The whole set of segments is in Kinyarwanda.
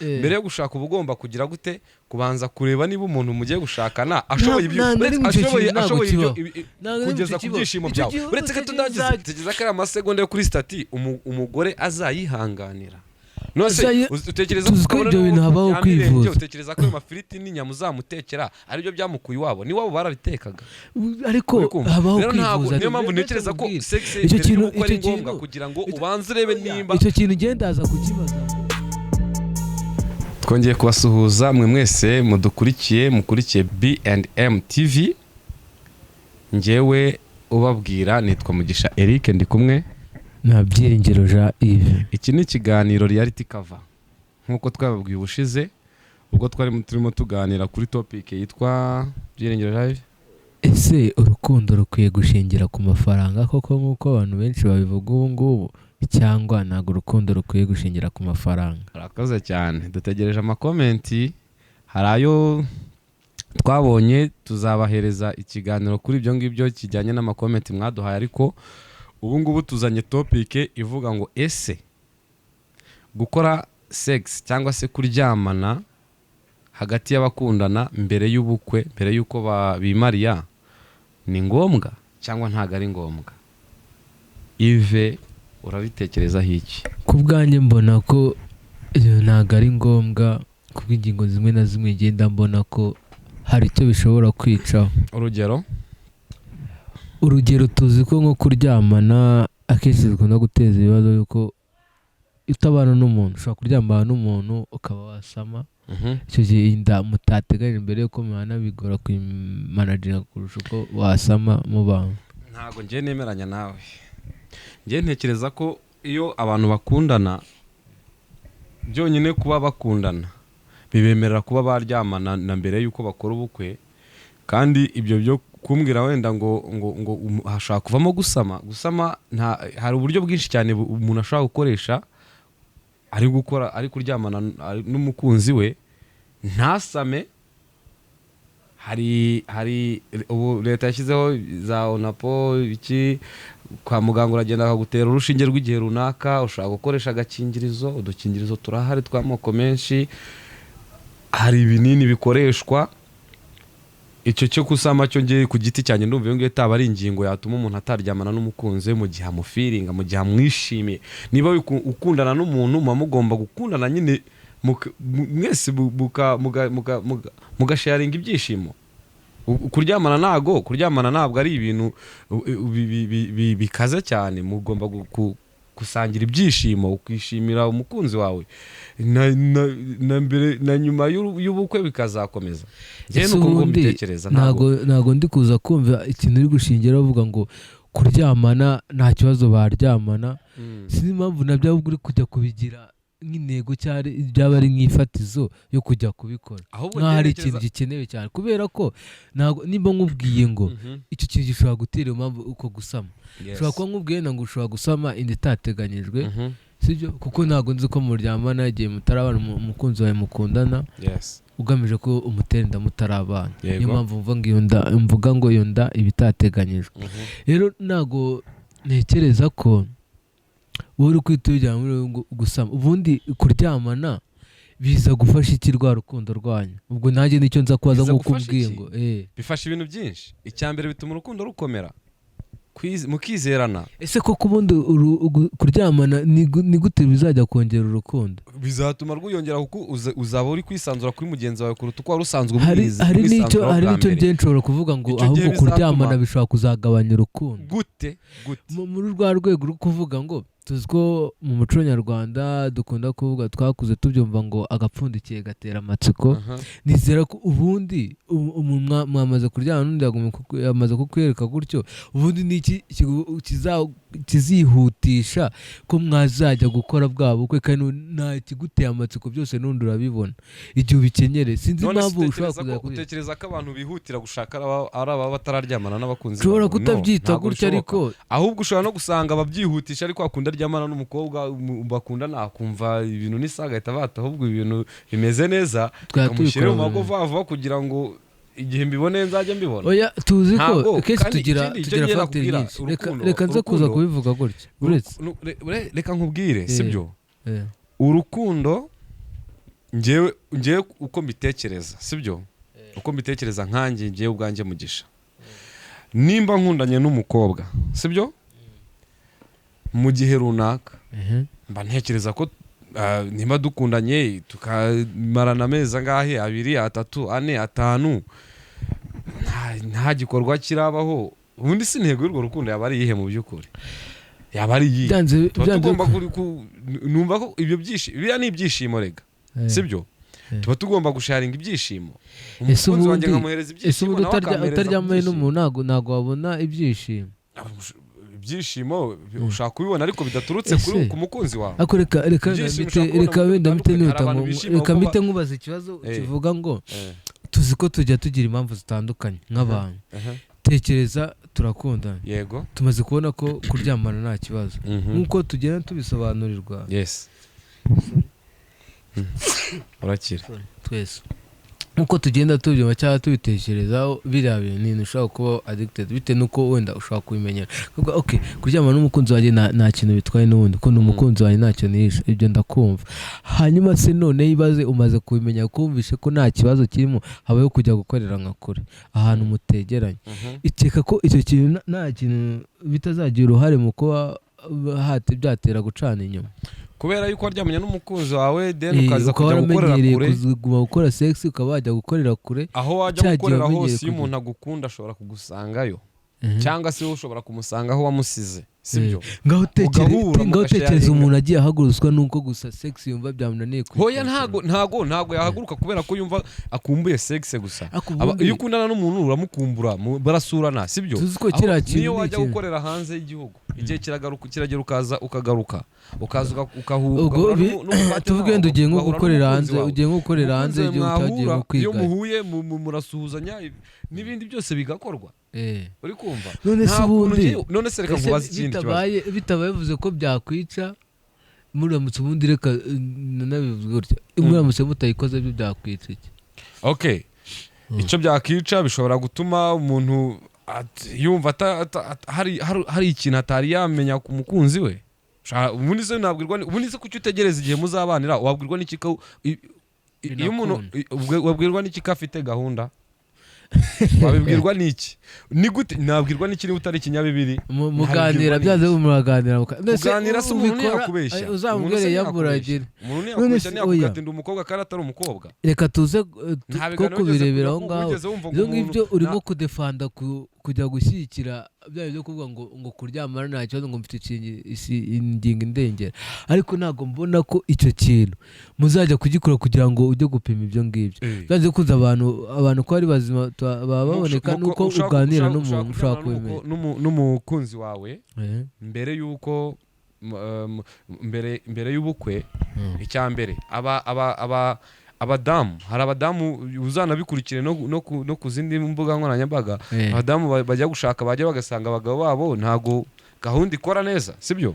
Mbere yo gushaka uba ugomba kugira gute? Kubanza kureba niba umuntu mugiye gushakana ashoboye ibyo, Nta na rimwe icyo ashoboye kintu ntabwo ashoboye ibyo kibaho. Ntabwo na rimwe kugeza icyo ku kibaho. byishimo Icyo byawe. gihe Uretse ko icyo gihe tundagize, tekereza ko ari amasegonda yo kuri status umugore azayihanganira. None se utekereza Tuzi ko ukabona ibyo bintu n'uwo habaho yamirenge, kwivuza. utekereza ko ayo mafiriti n'inyama uzamutekera aribyo byamukuye iwabo? N'iwabo barabitekaga. Ariko Uri kumva? habaho Rero ntabwo kwivuza. niyo mpamvu Reka ntekereza ko nkubwire. sex Icyo mbere kintu y'ubukwe ari icyo ngombwa kintu kugira ngo ubanze urebe nimba Icyo kintu ngenda aza kukibaza. Twongeye kubasuhuza mwe mwese mudukurikiye, mukurikiye B&M TV. Ngewe ubabwira nitwa Mugisha Eric, ndi kumwe na Byiringiro Jean Yves. Iki ni ikiganiro Reality Cover, nk'uko twababwiye ubushize ubwo twari turimo tuganira kuri topic yitwa, Byiringiro Jean Yves? Ese urukundo rukwiye gushingira ku mafaranga koko, nk'uko abantu benshi babivuga ubu ngubu, cyangwa ntabwo urukundo rukwiye gushingira ku mafaranga? Urakoze cyane. Dutegereje ama comment. Hari ayo twabonye, tuzabahereza ikiganiro kuri ibyo ngibyo kijyanye n'ama comment mwaduhaye, ariko ubu ngubu tuzanye topic ivuga ngo: ese gukora sex cyangwa se kuryamana hagati y'abakundana mbere y'ubukwe, mbere y'uko bimariya, ni ngombwa cyangwa ntabwo ari ngombwa? Yves, urabitekerezaho iki? Ku bwanjye mbona ko iyo ntabwo ari ngombwa, kubw'ingingo zimwe na zimwe ngenda mbona ko hari icyo bishobora kwicaho. Urugero? Urugero, tuzi ko nko kuryamana akenshi bikunda guteza ibibazo, yuko utabana n'umuntu, ushobora kuryamana n'umuntu ukaba wasama. Icyo gihe inda mutateganya mbere yuko mubana bigora kuyimanaginga kurusha uko wasama mubana. Ntabwo ngiye nemeranya nawe. Ngiye ntekereza ko iyo abantu bakundana, byonyine kuba bakundana bibemerera kuba baryamana na mbere y'uko bakora ubukwe. Kandi ibyo byo kumbwira wenda ngo hashobora kuvamo gusama, nta hari uburyo bwinshi cyane umuntu ashobora gukoresha ari gukora, ari kuryamana n'umukunzi we ntasame. Hari ubu leta yashyizeho za onapo iki, kwa muganga uragenda bakagutera urushinge rw'igihe runaka. Ushobora gukoresha agakingirizo, udukingirizo turahari tw'amoko menshi, hari ibinini bikoreshwa. Icyo cyo gusama cyo, ngiye ku giti cyanjye ndumva iyo ngiyo itaba ari ingingo yatuma umuntu ataryamana n'umukunzi we mu gihe amufeelinga, mu gihe amwishimiye. Niba ukundana n'umuntu, muba mugomba gukundana nyine, mwese mugasharinga ibyishimo. Kuryamana ntabwo ari ibintu bikaze cyane. Mugomba gusangira ibyishimo, ukishimira umukunzi wawe na mbere na nyuma y'ubukwe bikazakomeza. Njyewe Ese nuko ngo ubundi mbitekereza, ntabwo ntabwo ndi kuza kumva ikintu uri gushingira bavuga ngo kuryamana nta kibazo baryamana. Sinzi impamvu nabyo ahubwo uri kujya kubigira nk'intego cyari byaba ari nk'ifatizo yo kujya kubikora, Ahubwo nk'aho njyewe ari ntekereza ikintu gikenewe cyane, kubera ko ntabwo nimba nkubwiye ngo icyo kintu gishobora gutera iyo mpamvu uko gusama, ushobora kuba nkubwiye ngo ushobora gusama inda itateganyijwe, sibyo? Kuko ntabwo nzi ko muryamana igihe mutarabana, umukunzi wawe mukundana, ugamije ko umutera inda mutarabana. Niyo mpamvu mvuga ngo iyo nda, mvuga ngo iyo nda iba itateganyijwe. Rero ntabwo ntekereza ko wowe uri kwita ubijyana muri ngo gusama. Ubundi kuryamana biza gufasha iki rwa rukundo rwanyu? Ubwo nanjye nicyo nza kubaza. Biza Nk'uko gufasha umbwiye iki? ngo Bifasha ibintu byinshi. Icya mbere, bituma urukundo rukomera, mukizerana. Ese koko ubundi kuryamana ni gute bizajya kongera urukundo? Bizatuma rwiyongera, kuko uzaba uri kwisanzura kuri mugenzi wawe kuruta uko wari usanzwe Hari hari n'icyo umwisanzuraho hari bwa n'icyo mbere. njye nshobora kuvuga ngo Icyo gihe ahubwo bizatuma kuryamana bishobora kuzagabanya urukundo. Gute gute? Muri rwa rwego rwo kuvuga ngo tuzi ko mu muco nyarwanda dukunda kuvuga, twakuze tubyumva ngo agapfundikiye gatera amatsiko. Nizera ko ubundi umuntu mwamaze kuryamana n'undi yamaze kukwereka gutyo, ubundi ni iki kizihutisha ko mwazajya gukora bwa bukwe kandi nta kiguteye amatsiko, byose n'undi urabibona igihe ubikenyere? Sinzi None se impamvu ushobora utekereza kuzajya ko utekereza ko abantu bihutira gushaka ari ababa batararyamana n'abakunzi Nshobora babo? No, kutabyita ntabwo gutyo bishoboka. ariko Ahubwo ushobora no gusanga ababyihutisha ariko akunda aryamana n'umukobwa bakundana, akumva ibintu n'isaha agahita bata, ahubwo ibintu bimeze neza, Twari akamushyira mu tubikora mago vuba vuba kugira ngo igihe mbibone nzajye mbibona. Oya, tuzi ko Ntabwo, kenshi kandi tugira ikindi, icyo tugira ngiye facteur nakubwira, nyinshi. Reka reka nze kuza kubivuga gutya uretse Reka nkubwire, sibyo? Urukundo Njyewe uko mbitekereza, sibyo, uko mbitekereza nkanjye, njyewe ubwanjye Mugisha, nimba nkundanye n'umukobwa, sibyo, mu gihe runaka, mba ntekereza ko nimba dukundanye tukamarana amezi angahe, 2, 3, 4, 5, nta gikorwa kirabaho, ubundi si intego y'urwo rukundo yaba ari iyihe? Mu by'ukuri yaba ari iyihe? Byanze Tuba byanze tugomba numva ko ibyo byishimo, biriya ni ibyishimo rega, sibyo? Tuba tugomba gusharinga ibyishimo. Ese Umukunzi wanjye ubundi nkamuhereza ese ibyishimo, ubundi nawe akampereza utaryamanye ibyishimo. n'umuntu ntabwo wabona ibyishimo. Ibyishimo ushaka kubibona ariko bidaturutse ku mukunzi wawe. Ariko reka wenda Ibyishimo mpite ushobora kubona reka mu buryo wenda mpite butandukanye. nihuta Hari abantu ngo bishima reka kuba mpite nkubaza ikibazo kivuga ngo tuzi ko tujya tugira impamvu zitandukanye nk'abantu. Tekereza turakundana, tumaze kubona ko kuryamana nta kibazo, nk'uko tugenda tubisobanurirwa. Yes. Urakira. Twese nk'uko tugenda tubyumva cyangwa tubitekerezaho, biriya bintu ni ibintu ushobora kuba addicted bitewe n'uko wenda ushobora kubimenyera. Kuvuga, okay, kuryamana n'umukunzi wanjye nta kintu bitwaye n'ubundi, ko ni umukunzi wanjye, ntacyo nishe, ibyo ndakumva. Hanyuma se none ibaze umaze kubimenya, kumvishe ko nta kibazo kirimo, habayeho kujya gukorera nka kure ahantu mutegeranye, ikeka ko icyo kintu nta kintu bitazagira uruhare mu kuba byatera gucana inyuma? Kubera yuko waryamanye n'umukunzi wawe, then ukaza Ukaba kujya gukorera waramenyereye kure. kuguma gukora sex, ukaba wajya gukorera kure. Aho wajya Cya gihe gukorera wamenyereye hose, iyo kujya. umuntu agukunda ashobora kugusangayo, cyangwa se wowe ushobora kumusanga aho wamusize, sibyo? Ngaho Mugahura, ngaho tekereza mugasharinga. umuntu agiye ahagurutswa nuko gusa sex yumva byamunaniye Hoya, kuyikontorora. ntago yahaguruka kubera ko yumva akumbuye sex gusa. Ariko ubundi Iyo ukundana n'umuntu uramukumbura, barasurana, sibyo? Tuzi ko Aho kiriya kintu niyo ni wajya ikintu. gukorera hanze y'igihugu, igihe kiragaruka, kiragera ukaza, ukagaruka, ukaza Ubwo ugahura n'umupatena tuvuge wawe, wenda ugiye nko ugahura gukorera n'umukunzi hanze, wawe. ugiye nko gukorera hanze Umukunzi wawe y'igihugu cyagiye mwahura, nko iyo kwiga. muhuye murasuhuzanya, n'ibindi byose bigakorwa. Uri kumva? None se Nta kuntu ubundi none se reka ese nkubaze ikindi kibazo. bitabaye bivuze ko byakwica muramutse, ubundi reka nanabivuze gutya, muramutse mutayikoze byo byakwica iki? Okay, icyo byakica, bishobora gutuma umuntu yumva hari ikintu atari yamenya ku mukunzi we. Ubundi se nabwirwa ubundi se kuki utegereza igihe muzabanira? Wabwirwa n'iki ko iyo umuntu Binakunda. wabwirwa n'iki ko afite gahunda? Wabibwirwa n'iki? Ni gute nabwirwa n'iki niba utari ikinyabibiri? Muganira Nabibwirwa byanze n'iki? muraganira Kuganira se umuntu ubikora, ntiyakubeshya? ay, Umuntu uzamubwire se yamburagira. ntiyakubeshya? Umuntu None ntiyakubeshya, se ntiyakubwira oya. ati ndi umukobwa kandi atari umukobwa? Reka tuze Nta two biganiro wigeze kubirebera aho kujya ngaho. Wigeze wumva ngo Ibyo umuntu ngibyo urimo kudefanda kujya gushyigikira bya byo kuvuga ngo kuryamana nta kibazo, ngo mfite ingingo indengera, ariko ntabwo mbona ko icyo kintu muzajya kugikora kugira ngo ujye gupima ibyo ngibyo. Byanze bikunze abantu ko ari bazima baba baboneka nuko uganira n'umuntu ushobora ushaka kubimenya. N'umukunzi wawe mbere y'uko mbere y'ubukwe. Icya mbere, aba aba aba abadamu, hari abadamu, uzanabikurikire no ku zindi mbuga nkoranyambaga, abadamu bajya gushaka, bajya bagasanga abagabo babo ntago gahunda ikora neza, sibyo?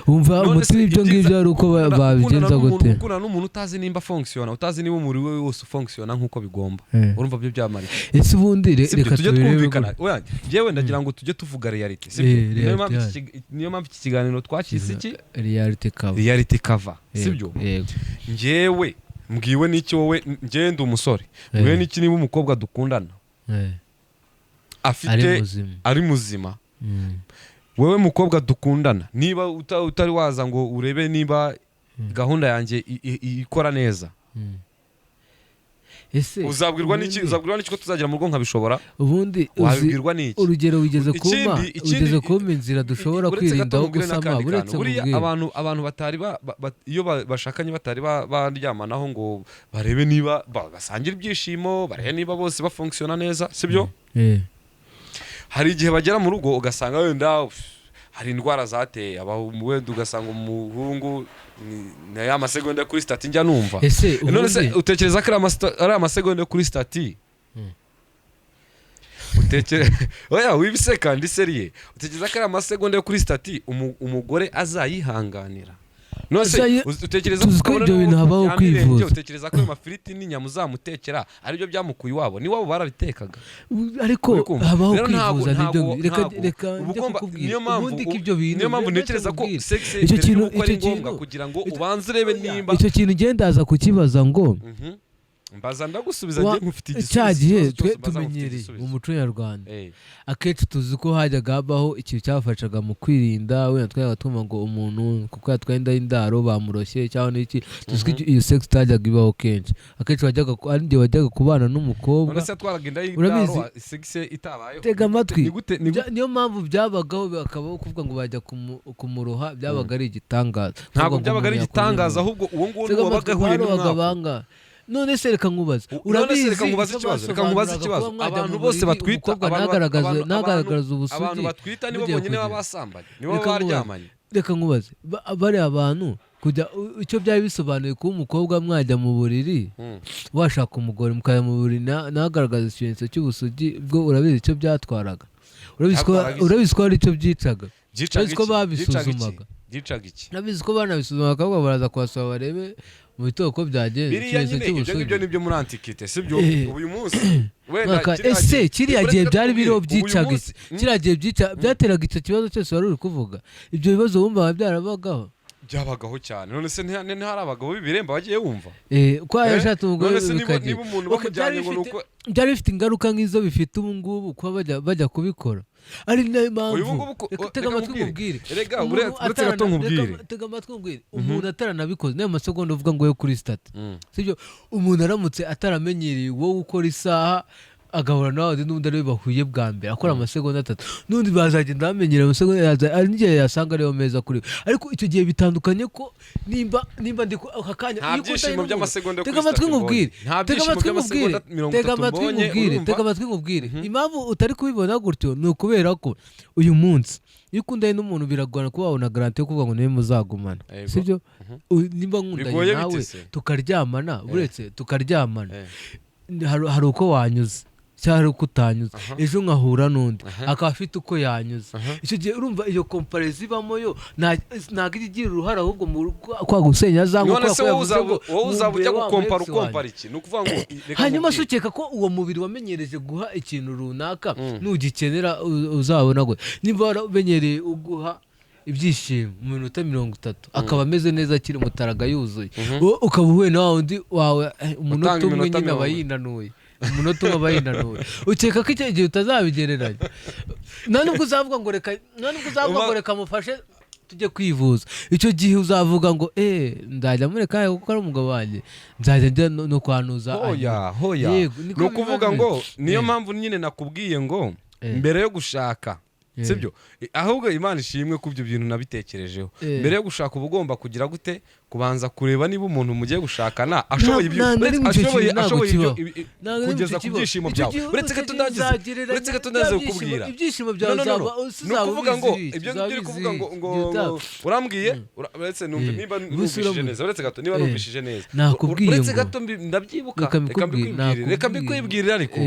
Wumva None umuti se w'ibyo ibyiza ngibyo ari uko babigenza gukundana gute? Gukundana n'umuntu utazi nimba fonctionna, utazi niba umubiri we wose ufonctionna nk'uko bigomba, urumva byo byamara iki? Ese ubundi Sibyo? reka Tujye tubirebe twumvikana. gutya. Oya, njyewe ndagira ngo tujye tuvuga reality, sibyo? Reality yayo. Niyo mpamvu iki kiganiro twakise iki? Reality cover. Reality cover, Yego, sibyo? Yego. Njyewe mbwiwe n'iki? Wowe, njyewe ndi umusore, mbwiwe n'iki niba umukobwa dukundana afite Ari muzima. Ari muzima? Wewe mukobwa dukundana, niba utari waza ngo urebe niba gahunda yanjye ikora neza, Ese uzabwirwa n'iki? Uzabwirwa n'iki ko tuzagera mu rugo nkabishobora? Ubundi uzi Wabibwirwa n'iki? urugero wigeze kumpa wigeze kumpa inzira dushobora Uretse gato kwirindaho nkubwire gusama n'akandi uretse kantu. Buriya nkubwire. abantu batari iyo bashakanye batari baryamanaho ngo barebe niba basangira ibyishimo, barebe niba bose bafonctionna neza, sibyo? Hari igihe bagera mu rugo ugasanga wenda hari indwara zateye, wenda ugasanga umuhungu ni ya masegonda kuri status njya numva. Ese None se ubundi utekereza ko ari amasegonda kuri status? Oya, wibiseka, ndi sérieux. Utekereza ko ari amasegonda yo kuri status umugore azayihanganira? None se Zaye- utekereza tuzi ko kabone ibyo n'uwo bintu habaho yamirenge, kwivuza. Utekereza ko ayo mafiriti n'inyama uzamutekera aribyo byamukuye iwabo? N'iwabo barabitekaga. Ariko Uri kumva? habaho Rero kwivuza, nibyo. Reka ntabwo- reka uba njye ugomba- kukubwira niyo mpamvu ubundi ko ibyo bintu niyo mpamvu reka ntekereza ko nkubwire. sex Icyo mbere kintu- y'ubukwe ari icyo ngombwa kintu- kugira ngo ubanze urebe nimba Icyo kintu ngenda ndaza kukibaza ngo Mbaza ndagusubiza, njye nkufite igisubizo. Cya gihe Ikibazo twe cyose mbaza nkufite tumenyereye igisubizo. mu muco nyarwanda, akenshi tuzi ko hajyaga habaho ikintu cyabafashaga mu kwirinda. Wenda twajyaga twumva ngo umuntu kuko yatwaye inda y'indaro bamuroshye cyangwa n'iki. Tuzi ko iyo sex itajyaga ibaho kenshi. Akenshi wajyaga ari igihe wajyaga kubana n'umukobwa. None se yatwaraga inda Urabizi- y'indaro sex itabayeho? Tega amatwi. Ni gute ni gute? Niyo mpamvu byabagaho, bakabaho kuvuga ngo bajya kumuroha, byabaga ari igitangaza. Ntabwo Kuvuga ngo byabaga ari umuntu yakoze igitangaza, impanuka. ahubwo uwo nguwo Tega wabaga amatwi, ahuye barohaga n'umwaku. banga. None se reka nkubaze, None se reka urabizi nkubaze icyo ikibazo, reka nkubaze basobanuraga ikibazo. kuba mwajya Abantu mu bose buriri, batwita, umukobwa ntagaragaze ubusugi abantu batwita nibo mugiye bonyine baba kugira. basambanye, nibo Reka baba nkubaze. baryamanye? Reka nkubaze, bariya bantu kujya icyo byari bisobanuye kuba umukobwa mwajya mu buriri, washaka umugore mukajya mu buriri ntagaragaze ikimenyetso cy'ubusugi bwo, urabizi icyo byatwaraga? Urabizi ko Byatwaraga iki? Urabizi ko hari icyo byicaga? Byicaga Urabizi ko iki? babisuzumaga? Byicaga iki? Urabizi ko banabisuzumaga bakavuga baraza kuhasaba barebe mu bitoko byagenze Biriya ikimenyetso nyine ibyo ngibyo cy'ubusugi. nibyo muri antiquité, sibyo? Uyu munsi wenda kiriya Ese kiriya uretse gihe byari nkubwire, biriho uyu byicaga munsi- iki? Kiriya gihe byica byateraga icyo kibazo cyose wari uri kuvuga, ibyo bibazo wumvaga byarabagaho? Byabagaho cyane. None se ntihari abagabo b'ibiremba wagiye wumva? Ko yashatse umugore None se niba bikagira niba umuntu Okay, bamujyanye byari ngo ni uko byari bifite ingaruka nk'izo bifite ubu ngubu kuba bajya kubikora, ari nayo mpamvu Uyu ngubu Reka tega reka amatwi nkubwire. nkubwire. Erega Umuntu uretse gato nkubwire. Tega amatwi nkubwire. Umuntu ataranabikoze n'ayo masegonda uvuga ngo yo kuri status, sibyo? Umuntu aramutse ataramenyereye wowe ukora isaha, agahura nawe n'undi ariwe bahuye bwa mbere akora amasegonda 3, n'undi bazagenda bamenyera amasegonda hari n'igihe yasanga ariyo meza kuri we. Ariko icyo gihe bitandukanye ko nimba ndi aka kanya Nta iyo ukundanye byishimo n'umuntu- by'amasegonda yo Tega kuri amatwi status nkubwire. mbonye. Nta Tega byishimo amatwi nkubwire. by'amasegonda mirongo Tega itatu amatwi mbonye, nkubwire. urumva? Tega amatwi nkubwire. Impamvu utari kubibona gutyo ni ukubera ko uyu munsi iyo ukundanye n'umuntu biragorana kuba wabona garantie yo kuvuga ngo niwe muzagumana. Yego. Sibyo? Nimba nkundanye Bigoye nawe bite se? tukaryamana, uretse tukaryamana, hari uko wanyuze cyangwa hari uko utanyuze, ejo nkahura n'undi akaba afite uko yanyuze. Icyo gihe urumva iyo comparaison ibamo yo ntabwo ijya igira uruhare ahubwo mu kwa gusenya za None kubera se ko wowe yavuze uzaba ngo wowe uzaba ujya nkumbuye wa gukompara mu ex wanjye. Ukompara iki? Ni ukuvuga ngo reka Hanyuma se nkubwire. ukeka ko uwo mubiri wamenyereje guha ikintu runaka nugikenera uzabona gute? Niba waramenyereye uguha ibyishimo mu minota 30 akaba ameze neza akiri mutaraga yuzuye, wowe ukaba uhuye na wa wundi wawe umunota Utanga umwe iminota nyine aba 40. yinanuye, umunota umwe aba yinanuye, ukeka ko icyo gihe utazabigereranya? Nta nubwo uzavuga ngo reka, nta nubwo uzavuga ngo reka mufashe tujye kwivuza. Icyo gihe uzavuga ngo nzajya mureka kuko ari umugabo wanjye, nzajya njya no kwanuza. Hoya, hoya. Yego, niko Ni ukuvuga biba ngo bimeze. niyo mpamvu nyine nakubwiye ngo mbere yo gushaka, sibyo? Ahubwo Imana ishimwe ko ibyo bintu nabitekerejeho. Mbere yo gushaka uba ugomba kugira gute? Kubanza kureba niba umuntu mugiye gushakana ashoboye ibyo Nta na rimwe icyo ashoboye kintu ntabwo ashoboye ibyo kibaho. Ntabwo rimwe kugeza icyo ku kibaho. byishimo Icyo byawe. gihe Uretse gato icyo gihe ndangize, uzagereranya uretse gato bya ndangize byishimo- kukubwira. Ibyishimo byawe No, no, no, no. uzaba Ni uzaba ukuvuga ngo ubizi iki, ibyo uzaba ngibyo uri kuvuga ngo ubizi ngo iki, ngo urambwiye uretse numve niba Ubuse numvishije neza, uretse gato niba numvishije neza. Nakubwiye Uretse ngo- gato ndabyibuka. Reka Reka mbikubwire, mbikwibwirire, reka nakubwiye. mbikwibwirire. Ariko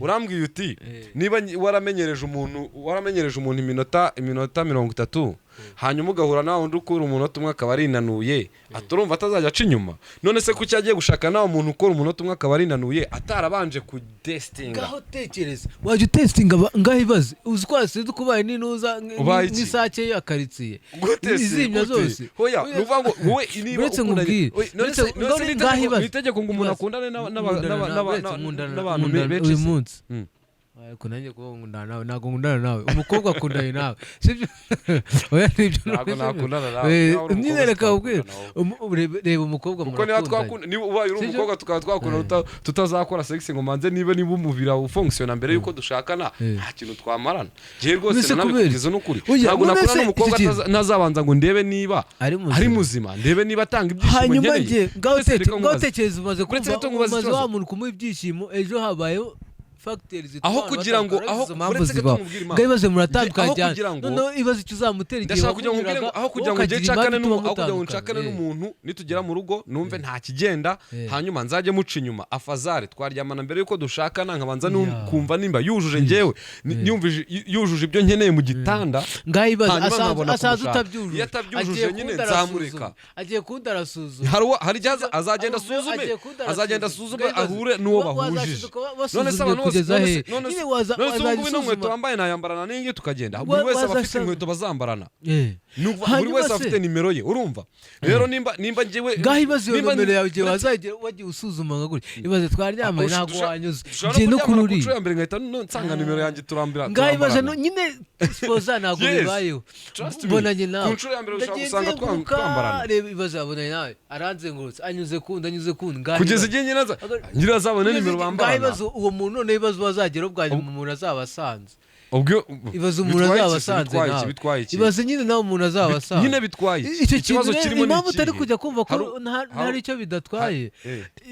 urambwiye uti niba waramenyereje umuntu iminota 30, hanyuma ugahura nawe undi ukura umunota umwe akaba arinanuye, aturumva atazajya aca inyuma. None se kuki agiye gushaka nawe umuntu ukora umunota umwe akaba arinanuye atarabanje kutestinga? Ngaho tekereza, wajya utestinga ngaho ibaze, uzi ko wasize ukubaye n'intuza Ubaye iki? nk'isake ya karitsiye Gute se? izimya Gute? zose. Hoya, Oya. ni ukuvuga ngo wowe niba Uretse ukundanye nkubwire. Oye, none se Uretse- none se ngaho ni itegeko ibaze. ni itegeko ngo umuntu Ibaze. akundane Nkundana uretse n'abantu nkundana benshi uyu se? munsi. Ariko nanjye kuba nkundana nawe, ntabwo nkundana nawe, umukobwa akundanye nawe, sibyo? Oya, nibyo. Ntabwo None nakundana nawe. Eh, Nawe uri nyine umukobwa, reka nkubwire. sinakundana nawe. Reba umukobwa Kuko niba murakundanye. twakunda, niba ubaye uri Sibyo? umukobwa tukaba twakunda, tutazakora sex ngo manze niba umubiri wawe ufunctiona mbere yuko dushakana, nta kintu twamarana. Njyewe rwose None se kubera nanabikubwiza n'ukuri, Oya, ntabwo none nakundana se n'umukobwa icyo kintu- ntazabanza ngo ndebe niba Ari muzima. ari muzima, ndebe niba atanga ibyishimo Hanyuma nkeneye. njye ngaho Uretse reka ngaho nkubaze. tekereza, umaze Uretse kumva gato nkubaze umaze ikibazo. wa muntu kumuha ibyishimo, ejo habayeho facteurs zituma Aho abantu kugira ngo batandukana, aho izo mpamvu uretse gato zibaho. nkubwire Ngaho impamvu. ibaze muratandukanye Aho cyane, kugira ngo noneho ibaze icyo uzamutera igihe Ndashaka kugira ngo nkubwire ngo wamunyuraga, aho kugira wowe ngo njye ukagira nshakane impamvu ituma aho kugira ngo mutandukana. nshakane n'umuntu, nitugera mu rugo numve nta kigenda, hanyuma nzajye muca inyuma, afazare twaryamana mbere yuko dushakana, nkabanza kumva nimba yujuje njyewe, yujuje ibyo nkeneye mu gitanda, Ngaho ibaze hanyuma asanze nkabona asanze kumushaka. utabyujuje. Iyo atabyujuje Agiye nyine kundi nzamureka. arasuzuma. Agiye kundi arasuzuma. Hari igihe azagenda Avuye- asuzume, agiye kundi azagenda arasuzuma. asuzume, Ngaho ibaze, ahure n'uwo bahujije. Wazashiduka None se wasuzumye abantu bose kugeza none he? se none se Nyine none se ubu wazajya ngubu ino nkweto usuzuma. wambaye nayambarana n'ingi tukagenda? Buri wese aba afite inkweto bazambarana. Ni ukuvuga buri Hanyuma wese aba se afite nimero ye. Urumva rero nimba njyewe ngaho ibaze iyo nimba nomero yawe igihe wazagera wagiye usuzuma nka gutya, ibaze twaryamanye ntabwo wanyuze, Dushobora ngiye no no kuryamana ku kuri nshuro ya mbere nkahita nsanga nimero yanjye turambira ngaho ibaze turambarana. Nyine sipoza ntabwo Yes. bibayeho. Trust me. Mbonanye nawe Ku nshuro ya mbere ushobora ndagiye gusanga nzenguruka, twambarana. Reba, ibaze abonanye nawe, aranzengurutse, anyuze kundi, anyuze kundi, ngaho Kugeza ibaze. igihe nyine nyine azabone Kugeza nimero igihe- ngaho bambarana. ibaze uwo muntu, noneho ibaze wazagera ubwa nyuma umuntu azaba asanze. Ubwo Ibaze umuntu bitwaye azaba iki se? asanze Bitwaye iki? nawe. Bitwaye iki? Ibaze nyine nawe umuntu azaba asanze. Nyine bitwaye iki? Icyo Ikibazo kintu rero, kirimo ni impamvu utari ikihe? kujya kumva ko ntari icyo bidatwaye,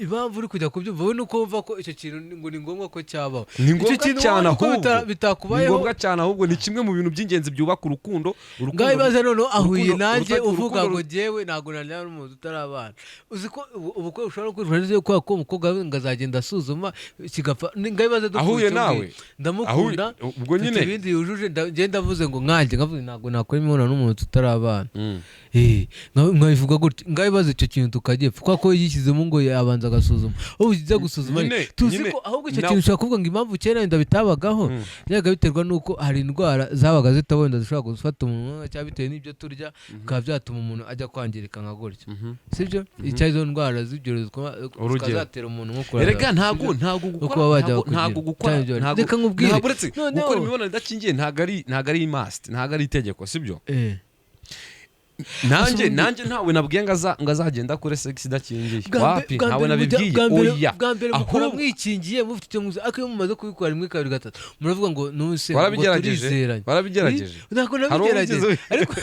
impamvu uri kujya kubyumva wowe ni uko wumva ko icyo kintu ngo ni ngombwa ko cyabaho. Ni Icyo ngombwa kintu cyane wowe uko ahubwo. Ni bitakubayeho. ngombwa cyane ahubwo, ni kimwe mu bintu by'ingenzi byubaka urukundo. Urukundo Ngaho ibaze noneho ahuye nanjye uvuga ngo jyewe ntabwo naryama n'umuntu utarabana. Uzi ko ubukwe bushobora kwicwa neza kubera ko umukobwa we ngo azagenda asuzuma kigapfa. Ngaho ibaze dupfuye Ahuye icyo nawe. ngicyo. Ndamukunda, Ubwo mfite nyine ibindi yujuje, njye ndavuze ngo nkanjye nkavuze ntabwo nakora imibonano n'umuntu tutarabana. Nkabivuga gutya, ngaho ibaze icyo kintu tukagipfa kubera ko yishyizemo ngo yabanza agasuzuma, ubu ujya gusuzuma Nyine tuzi nyine ko ahubwo icyo kintu ushobora kuvuga ngo impamvu kera wenda bitabagaho byabaga biterwa n'uko hari indwara zabaga zitaba, wenda zishobora gufata umuntu, cyangwa bitewe n'ibyo turya bikaba byatuma umuntu ajya kwangirika nka gutya, sibyo? Icyo izo ndwara z'ibyorezo Urugero. zikaba zatera umuntu nko kurara, Erega ntabwo sibyo? Ntabwo No gukora kuba bajya ntabwo kugira gukora cyangwa ibyo. ntabwo Reka nkubwire. Ntabwo uretse Noneho gukora imibonano idakingiye, ntabwo ari must, ntabwo ari itegeko, sibyo? Nanjye nanjye ntawe nabwiye ngo azagenda akore sex idakingiye. Wapi, Bwa ntawe mbere nabibwiye. bwa mbere Oya. Bwa mbere mukora Ahubwo mwikingiye, mufite icyo muzi, ariko iyo mumaze kubikora rimwe, kabiri, gatatu, muravuga ngo nuse ngo Warabigerageje? turizeranye. Warabigerageje? Ntabwo Hari uwo nabigerageje, ariko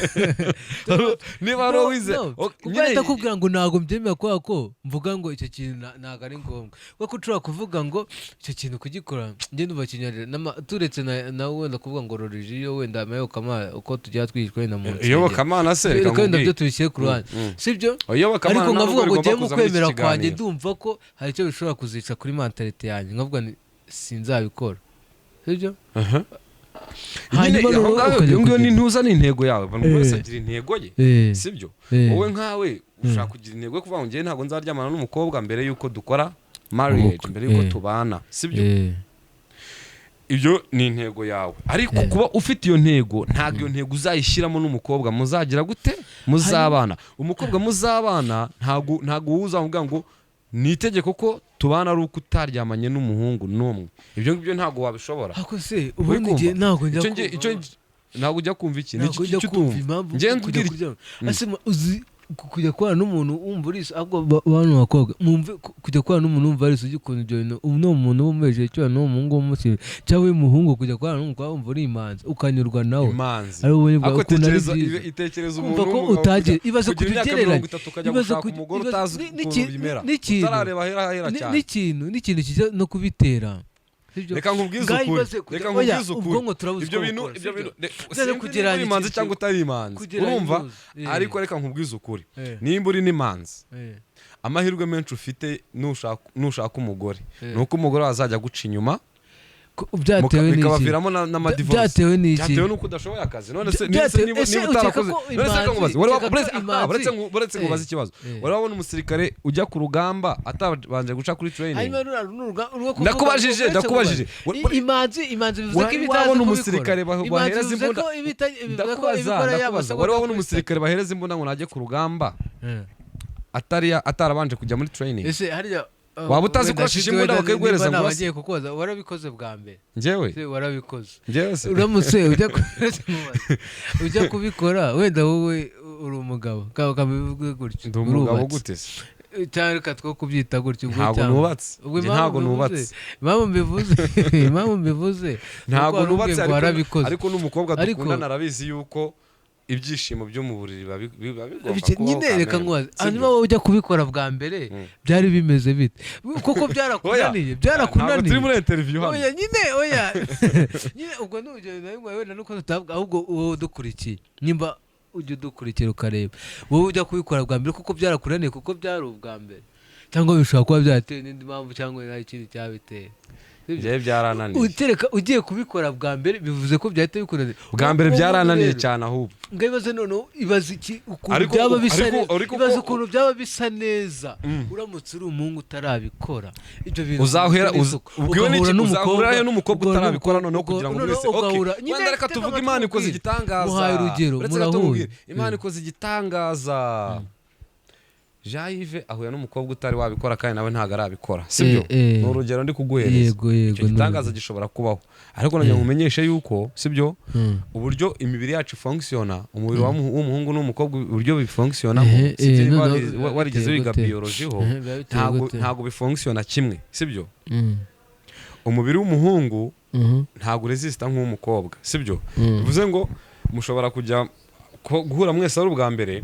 Niba hari uwo wize No, kuko nyine ahita akubwira ngo ntabwo mbyemera kubera ko mvuga ngo icyo kintu ntabwo ari ngombwa, kuko ushobora kuvuga ngo icyo kintu kugikora njye ndumva kinyarira turetse na wenda kuvuga ngo religion, wenda amayobokamana uko tujya twigishwa wenda mu nsengero. Iyobokamana se, reka Reka wenda nkubwire. byo tubishyire ku ruhande, sibyo? Iyobokamana Ariko ntabwo nkavuga ngo rigomba njyewe mu kuza muri iki kwemera kwanjye kiganiro. ndumva ko hari icyo bishobora kuzica kuri mentalité yanjye, nkavuga ni sinzabikora, sibyo? Nyine Hanyuma aho noneho ngaho ukajya iyo ngiyo ni kugira ntuza, ni intego yawe. Buri wese agira intego ye, sibyo? Wowe nkawe ushaka kugira intego yo kuvuga ngo njyewe ntabwo nzaryamana n'umukobwa mbere y'uko dukora marriage, Ubukwe. mbere y'uko tubana, sibyo? Ibyo ni intego yawe, ariko kuba ufite iyo ntego ntabwo iyo ntego uzayishyiramo n'umukobwa muzagira gute, muzabana. Umukobwa muzabana ntabwo wowe uzamubwira ngo ni itegeko ko tubana ari uko utaryamanye n'umuhungu n'umwe. Ibyo ngibyo ntabwo wabishobora. Ako se Uri ubundi kumva? igihe ntabwo njya Icyo icyo kumva ntabwo ujya kumva iki ni ntabwo iki njya icyo kumva utumva? impamvu Njye kujya mbwira kuryama. Ese uzi kujya kubana n'umuntu wumva uri, ahubwo bantu bakobwa mwumve, kujya kubana n'umuntu wumva ari isugi, ukuntu ibyo bintu ubu ni umuntu w'umuhejuru cyangwa ni umuhungu w'umusirimu cyangwa w'umuhungu, kujya kubana n'umukobwa wumva uri imanzi ukanyurwa nawe, Imanzi? ari wowe bwawe Ariko ukuntu ari tekereza byiza itekereza kumva umuntu ko w'umugabo utagiye ibaze kugira kujya imyaka ugereranya 30 ukajya ibaze gushaka umugore utazi ukuntu bimera, utarareba ahera ahera cyane. N'ikintu kijya no kubitera, sibyo? Reka nkubwize Ngaho ukuri. ibaze Reka oya, nkubwize ukuri. ubwonko turabuzi Ibyo uko bintu bukora, ibyo sibyo? bintu None sinzi niba kugereranya uri imanzi ikintu cyangwa utari imanzi, kugereranya urumva? intuzi. Ariko reka nkubwize ukuri, nimba uri n'imanzi, amahirwe menshi ufite nushaka umugore ni uko umugore azajya aguca inyuma, Byatewe n'iki? bikabaviramo n'amadivorce. Byatewe n'iki? Byatewe n'uko udashoboye akazi. None se niba Byatewe niba ese niba ukeka utarakoze ko none se reka nkubaze, ukeka ko buretse nkubaze ikibazo. Wari wabona umusirikare ujya ku rugamba atabanje guca kuri training? Hanyuma ruriya urwo kuvuga Ndakubajije, uretse ndakubajije. kubaza. Imanzi bivuze ko Wari iba itazi wabona kubikora. umusirikare Imanzi bahereza bivuze imbunda? ko iba bivuze ko Ndakubaza, ibikora ndakubaza, yamasegonda wari wabona kuri umusirikare bahereza imbunda ngo najye ku rugamba atarabanje kujya muri training? Ese harya Waba utazi wenda kurashisha shiti, imbunda wenda bakayiguhereza niba ngo naba urase? ngiye kukubaza, warabikoze bwa mbere? Njyewe? Se warabikoze? Njyewe se? Uramutse ujya ujya kubikora, wenda wowe uri umugabo, kabivuge gutyo, Ndi umugabo. urubatse. Gute se? Cyangwa reka two kubyita gutyo ubwo Ntabwo cyangwa nubatse. Ubwo Njye impamvu ntabwo mbivuze nubatse. Impamvu mbivuze Ntabwo nuko wari nubatse umbwiye ngo ariko warabikoze. ariko n'umukobwa Ariko dukundana arabizi yuko Ibyishimo byo mu buriri biba bigomba kubaho Nyine reka kamere. nkubaze, Sibyo? hanyuma wowe ujya kubikora bwa mbere, byari bimeze bite? Kuko byarakunaniye? Oya, ntabwo turi Byarakunaniye? muri interview hano. Oya nyine, oya nyine, ubwo ni urugero nawe nguhaye, wenda nuko tutavuga, ahubwo wowe udukurikiye, nimba ujya udukurikira ukareba, wowe ujya kubikora bwa mbere, kuko byarakunaniye kuko byari ubwa mbere, cyangwa bishobora kuba byaratewe n'indi mpamvu, cyangwa hari ikindi cyabiteye? Sibyo? Njyewe byarananiye. Utereka ugiye kubikora bwa mbere, bivuze ko byahita bikunaniye. Bwa mbere Ubu byarananiye rero, cyane ahubwo. ngo ibaze noneho, ibaze iki ukuntu byaba bisa neza, ibaze ukuntu byaba bisa neza uramutse uri umuhungu utarabikora ibyo bintu, Uzahera bifite isuku. ubwiwe Ugahura n'iki? n'umukobwa, Uzahura he n'umukobwa ugahura utarabikora n'umukobwa, noneho kugira ngo noneho mwese, okay, ugahura nyine, wenda reka tega tuvuge amatwi Imana ikoze nkubwire. igitangaza. Muhaye urugero, Uretse gato murahuye. nkubwire, Imana ikoze igitangaza, Jean Yves ahuye n'umukobwa utari wabikora kandi nawe ntabwo arabikora, sibyo? Eh. Ni urugero ndi kuguhereza. Yego. Icyo gitangaza gishobora kubaho, ariko nagira ngo umenyeshe yuko, sibyo, uburyo imibiri yacu ifonctionna, umubiri w'umuhungu n'umukobwa, uburyo bifonctionnamo, sinzi niba noneho warigeze biteye wiga gute? biology ho. Biba biteye Ntabwo gute? ntabwo bifonctionna kimwe, sibyo? Umubiri w'umuhungu ntabwo uresista nk'uw'umukobwa, sibyo? Bivuze ngo mushobora kujya guhura mwese ari ubwa mbere,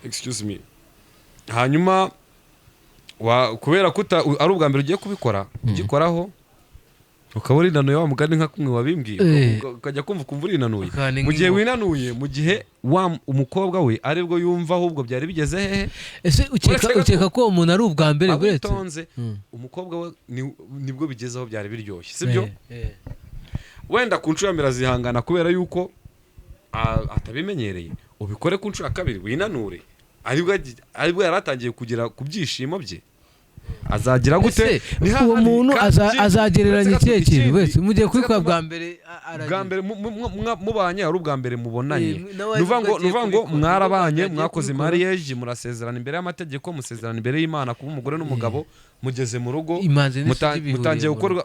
excuse me, hanyuma kubera ko ari ubwa mbere ugiye kubikora, ugikoraho ukaba urinanuye, wa mugani nka kumwe wabimbwiye, ukajya kumva ukumva urinanuye. Ukabona Mu gihe nk'inkoko. winanuye, mu gihe wa umukobwa we aribwo yumva ahubwo byari bigeze hehe. Ese ukeka Uretse gato- ukeka ko uwo muntu ari ubwa mbere buretse Witonze. Umukobwa we nibwo bigeze aho byari biryoshye, sibyo? Eh. Wenda ku nshuro ya mbere azihangana kubera yuko atabimenyereye. Ubikore ku nshuro ya kabiri winanure, aribwo yari atangiye kugera ku byishimo bye, azagira gute? Ese Ni uwo hahandi muntu kandi azagereranya uretse gato ikihe kintu? Wese mugiye uretse kubikora gato bwa mbere aragira. Bwa mbere mubanye, ari ubwa mbere mubonanye. Nawe Nuvuga ngo aribwo agiye nuvuga ngo kubikora, mwarabanye, nibwo agiye mwakoze kubikora. mariage, murasezerana imbere y'amategeko, musezerana imbere y'Imana kuba umugore n'umugabo, mugeze mu rugo, Imanzi n'isugi bihuriye mutangiye mu gukorwa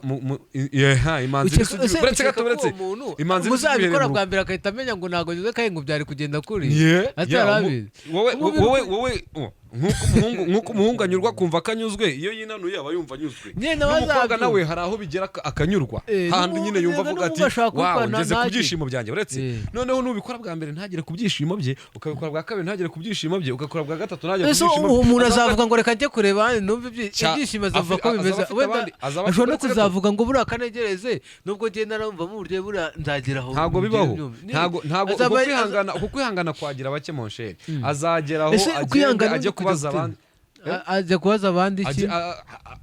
yeha, imanzi n'isugi, Ese uretse ukeka gato, ko uretse uwo muntu imanzi n'isugi bihereye muzabikora mu rugo. bwa mbere agahita amenya ngo ntabwo ngeze kandi ngo byari kugenda kuri Yeah, atarabizi? wowe Umubiri wowe wowe oh, nk'uko umuhungu anyurwa akumva ko anyuzwe, iyo yinanuye aba yumva anyuzwe. Nyine nawe N'umukobwa azabyumva. nawe hari aho bigera akanyurwa, hahandi nyine yumva avuga ati n'umuhungu ashobora "Wow, kubikora ngeze ku ntagire." byishimo byanjye." Uretse noneho nubikora bwa mbere ntagere ku byishimo bye, ukabikora bwa kabiri ntagere ku byishimo bye, ugakora bwa gatatu ntagere ku Ese byishimo uwo bye. muntu azavuga ngo reka njye kureba ahandi numve ibyishimo, azavuga ko azaba bimeze afite wenda azaba ashobora no uretse gato. kuzavuga ngo buriya kanegereze, nubwo ngenda narumvamo uburyo buriya nzagera aho Ntabwo ngere bibaho. mbyumve. Ntabwo Azaba uko kwihangana, uko kwihangana kwagira bake, mon cher. Azagera aho Ese agende ukwihangana ajye ni kujya kubaza gute? abandi. Ajya kubaza abandi iki?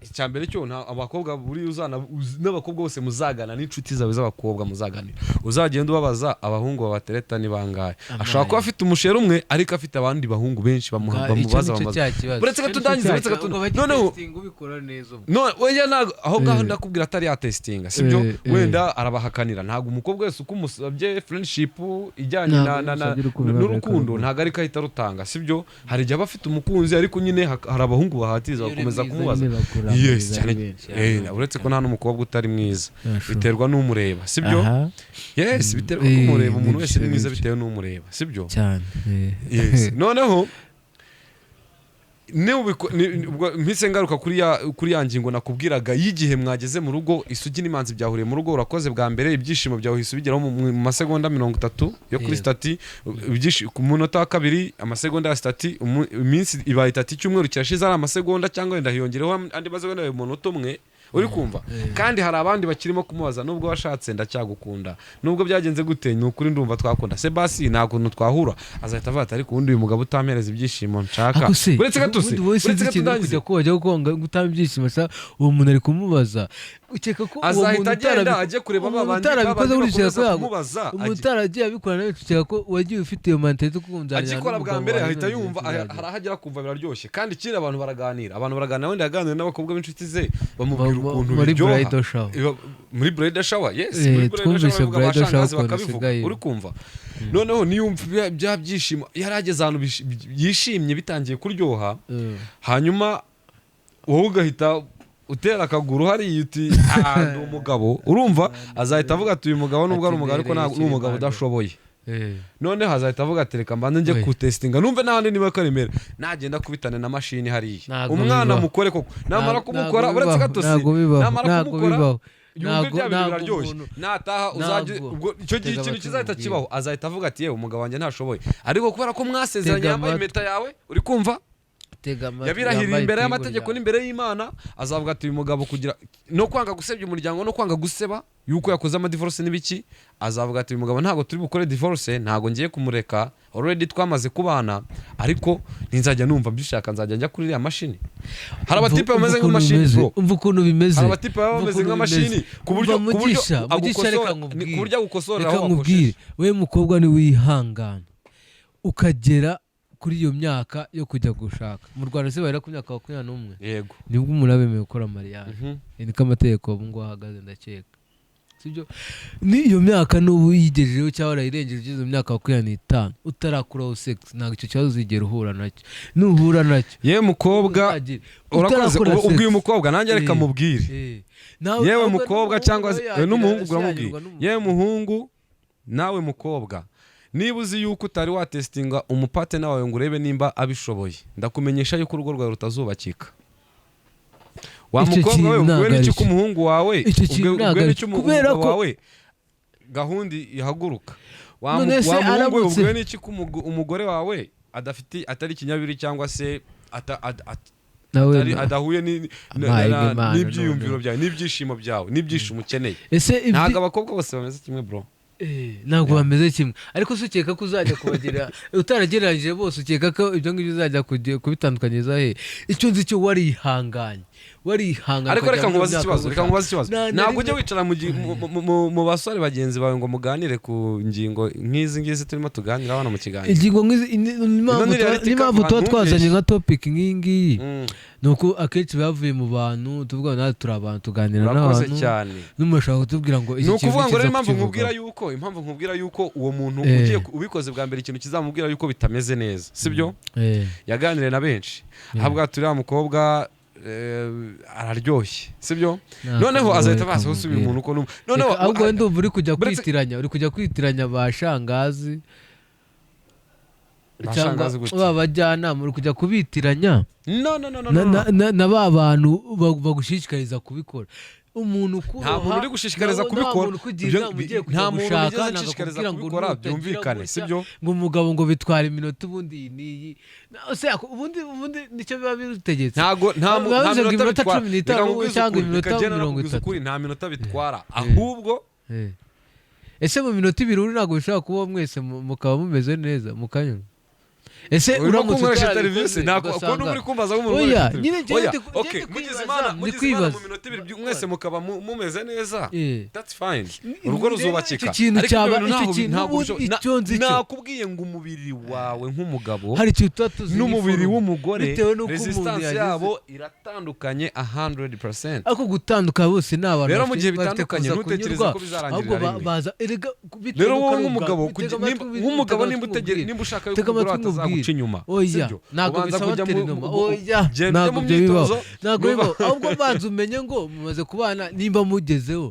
Icya mbere cyo abakobwa buri uzana n'abakobwa bose muzagana n'inshuti zawe z'abakobwa muzaganira, uzagenda ubabaza abahungu babatereta ni bangahe. Ashobora kuba afite umusheri umwe, ariko afite abandi bahungu benshi Icyo bamubaza, nicyo bamubaza. cya kibazo. Uretse Icyo gato nicyo ndangize, cya uretse kibazo. gato. Ubwo Noneho bagitestinga ubikora neza ubwo. No, oya, ntabwo aho ngaho ndakubwira atari yatestinga, sibyo? Wenda arabahakanira. Ntabwo umukobwa wese uko umusabye friendship ijyanye Ntabwo na umusabye urukundo, n'urukundo ntabwo ntabwo ariko ahita arutanga, sibyo? Hari igihe aba afite umukunzi, ariko nyine hari abahungu bahatiriza Iyo uri bakomeza mwiza kumubaza. nyine bakuramiriza Yes, ari cyane. benshi. Uretse ko nta n'umukobwa utari mwiza. Yeah, sure. Biterwa n'umureba, sibyo? Aha. Yes, biterwa n'umureba. Umuntu wese ni mwiza bitewe n'umureba, sibyo? Cyane. Yes. Noneho ubwo mpise ngaruka kuri ya ngingo nakubwiraga y'igihe mwageze mu rugo, isugi n'imanzi byahuriye mu rugo, urakoze bwa mbere, ibyishimo byawe uhise ubigeraho mu masegonda 30 yo kuri status, ku munota wa kabiri amasegonda ya status, iminsi ibaye 3, icyumweru kirashize ari amasegonda, cyangwa wenda hiyongereho andi masegonda yawe umunota umwe, uri kumva? Kandi hari abandi bakirimo kumubaza: "Nubwo washatse ndacyagukunda, nubwo byagenze gute, ni ukuri ndumva twakunda se, basi nta kuntu twahura." Azahita avuga ati: "Ariko ubundi uyu mugabo utampereza ibyishimo nshaka." Ako se, Uretse gato se, ubundi wowe uretse sinzi gato ikintu uri ndangize. kujya kuba kuba gutanga ibyishimo sa, uwo muntu ari kumubaza, ukeka ko uwo Azahita muntu agenda ajye kureba umuntu ba bandi utarabikoze ba bandi buriya bakomeza ukeka ko kumubaza. umuntu utaragiye abikora nawe, ukeka ko wagiye ufite iyo mentalité ko nzajyana Agikora bwa n'umugabo mbere wanjye ahita none yumva tuzagera. hari aho agera akumva biraryoshye. Kandi ikindi, abantu baraganira, abantu baraganira. Wenda yaganiriye n'abakobwa b'inshuti ze, bamubwira ukuntu Muri biryoha. bridal shower. Muri bridal shower, yes. Muri bridal Twumvise shower bavuga, bridal shower abashangazi ukuntu bakabivuga. isigaye. Uri kumva? Noneho niyumva bya byishimo, yari ageze ahantu yishimye, bitangiye kuryoha, hanyuma wowe ugahita utera akaguru hariya uti: "Ah, ndi umugabo." Urumva azahita avuga ati: "Uyu mugabo nubwo ari umugabo, ariko Ati, ni umugabo mbereye udashoboye." Noneho azahita avuga ati: "Reka mbanze njye Oya. kutestinga numve n'ahandi niba ko remera." Nagenda akubitane na mashini hariya, Ntabwo umwana bibaho. mukore koko, namara Ntabwo kumukora, bibaho, uretse gato se, ntabwo bibaho, namara ntabwo kumukora bibaho. Yumve Ntabwo- bya bintu ntabwo biraryoshye. Nataha uzajya Ntabwo. ubwo icyo gihe Tega ikintu amatwi kizahita nkubwire. kibaho, azahita avuga ati: "Yewe, umugabo wanjye ntashoboye." Ariko kubera ko mwasezeranye, Tega yambaye amatwi. impeta yawe, uri kumva, Tega amatwi, yabirahiriye yambaye imbere ipingu y'amategeko ryawe. n'imbere y'Imana, azavuga ati: "Uyu mugabo, kugira no kwanga gusebya umuryango no kwanga guseba yuko yakoze amadivorce n'ibiki," azavuga ati: "Uyu mugabo ntabwo turi bukore divorce, ntabwo ngiye kumureka, already twamaze kubana, ariko ninzajya numva mbishaka nzajya njya kuri iriya mashini." Hari abatipe bameze Umva ukuntu nk'amashini, bimeze. bro. Umva ukuntu bimeze. Hari abatipe baba Umva bameze ukuntu nk'amashini, bimeze. ku Umva buryo Mugisha, Mugisha, reka agukosora, nkubwire. ku buryo agukosorera Reka aho nkubwire. wakosheje. We mukobwa, niwihangana ukagera kuri iyo myaka yo kujya gushaka, mu Rwanda se bahera ku myaka 21? Yego. Nibwo umuntu aba yemewe gukora mariage. Niko amategeko ubu ngubu ahagaze, ndakeka sibyo. Ni iyo myaka n'ubu uyigejejeho cyangwa warayirengeje, ugeze mu myaka 25 utarakuraho sex, ntabwo icyo kibazo uzigera uhura nacyo. Nuhura nacyo, Yewe mukobwa, uzagira- urakoze. utarakora Ubwiye sex. umukobwa, nanjye reka mubwire. Nawe Yewe ahubwo mukobwa n'umuhungu cyangwa nawe se yagira- n'umuhungu, ese uramubwiye. yanyurwa n'umuhungu. Yewe muhungu nawe mukobwa, niba uzi yuko utari watestinga umupartner wawe ngo urebe nimba abishoboye, ndakumenyesha yuko urugo rwawe rutazubakika. Wa Icyo mukobwa we, kintu ubwiwe ntabwo n'icyo ari ko cyo. umuhungu wawe, Icyo kintu ntabwo ubwiwe ari n'icyo cyo. Kubera umugabo ko- wawe, gahunda ihaguruka. None se Wa muhungu we, aramutse- ubwiwe n'iki ko umugore wawe adafite, atari ikinyabiri cyangwa se Nawe adahuye Amaye Imana, n'ibyiyumviro noneho. byawe n'ibyishimo byawe n'ibyishimo ukeneye? Ese Ntabwo abakobwa bose bameze kimwe, bro. Ntabwo bameze kimwe, ariko se ukeka ko uzajya kubagira utaragereranyije bose, ukeka ko ibyo ngibyo uzajya kubitandukanyiriza he? Icyo nzi cyo, warihanganye, warihanganye Ariko ukagera reka muri iyo nkubaze myaka ikibazo, yo reka gushaka. nkubaze ikibazo. Na Ntabwo ujya rimwe- wicara mu basore bagenzi bawe ngo muganire ku ngingo nk'izi ngizi turimo tuganira hano mu kiganiro? Ingingo nk'izi n'impamvu Ino ni reality n'impamvu tuba cover, twazanye ntumbeshye. nka topic nk'iyi ngiyi, ni uko akenshi bavuye mu bantu tuvuga, natwe turi abantu tuganira Urakoze n'abantu, cyane. n'umuntu ashobora kutubwira ngo iki Ni kintu ukuvuga ngo rero kiza impamvu kukivugaho. nkubwira yuko impamvu nkubwira yuko uwo muntu ugiye ubikoze bwa mbere, ikintu kizamubwira yuko bitameze neza, sibyo? Yaganiriye na benshi, ahabwa turiya mukobwa araryoshye, sibyo? Ntabwo Noneho azahita reka baza usubira nkubwire. umuntu uko noneho Reka, ahubwo ndumva uri kujya kwitiranya, uri kujya kwitiranya ba shangazi Ba cyangwa shangazi gute? ba bajyanama, uri kujya kubitiranya No, no, no, no, na, no. na ba bantu bagushishikariza kubikora. Umuntu ukuroha, Nta muntu uri gushishikariza nta kubikora. muntu ukugira inama ugiye kujya Nta muntu gushaka, wigeze ntabwo nshishikariza akubwira ngo kubikora, nutagira byumvikane, gutya, sibyo? ngo umugabo ngo bitwara iminota, ubundi iyi n'iyi. Ubundi nicyo biba birutegetse. Ntago nta Biba nta bivuze ngo minota iminota bitwara. 15 Reka nkubwize cyangwa ukuri, iminota reka njye mirongo nakubwize itatu. ukuri, nta minota bitwara ahubwo. Ese mu minota 2 uri ntabwo bishobora kuba mwese mukaba mumeze neza mukanywa? Ese Urimo uramutse kunkoresha utarabikoze, serivisi, ntabwo ugasanga- ukuntu uri kumbaza nk'umuntu Oya, ukoresha nyine serivisi. njyewe Oya, njyewe okay, ndi mugize kwibaza, Imana, ndi mugize Imana kwibaza. mu minota 2 mwese mukaba mumeze neza, that's fine, urugo Rero ruzubakika. icyo kintu Ariko ibyo cyaba- bintu icyo kintu ntabwo ubundi icyo nzi cyo. Nakubwiye ngo umubiri wawe nk'umugabo Hari ikintu tuba tuzi n'umubiri nk'iforoma. w'umugore, Bitewe n'uko umuntu resistance yagize. yabo iratandukanye 100%. Ariko gutandukana, bose ni abantu Rero mu gihe bafite bitandukanye, kuza ntutekereze kunyurwa, ko bizarangirira ahubwo rimwe. baza erega bitewe Rero n'uko wowe ari ubwa- nk'umugabo, tega amatwi nk'umugabo, tega nimba amatwi utegere nkubwire. nimba ushaka yuko Tega umugore amatwi atazaguca nkubwire. inyuma, Oya, sibyo? ntabwo Ubanza bisaba kujya interinoma. Oya, genda ujye ntabwo mu ibyo bibaho, myitozo, ntabwo bibaho. Ahubwo banza umenye ngo mumaze kubana, nimba mugezeho,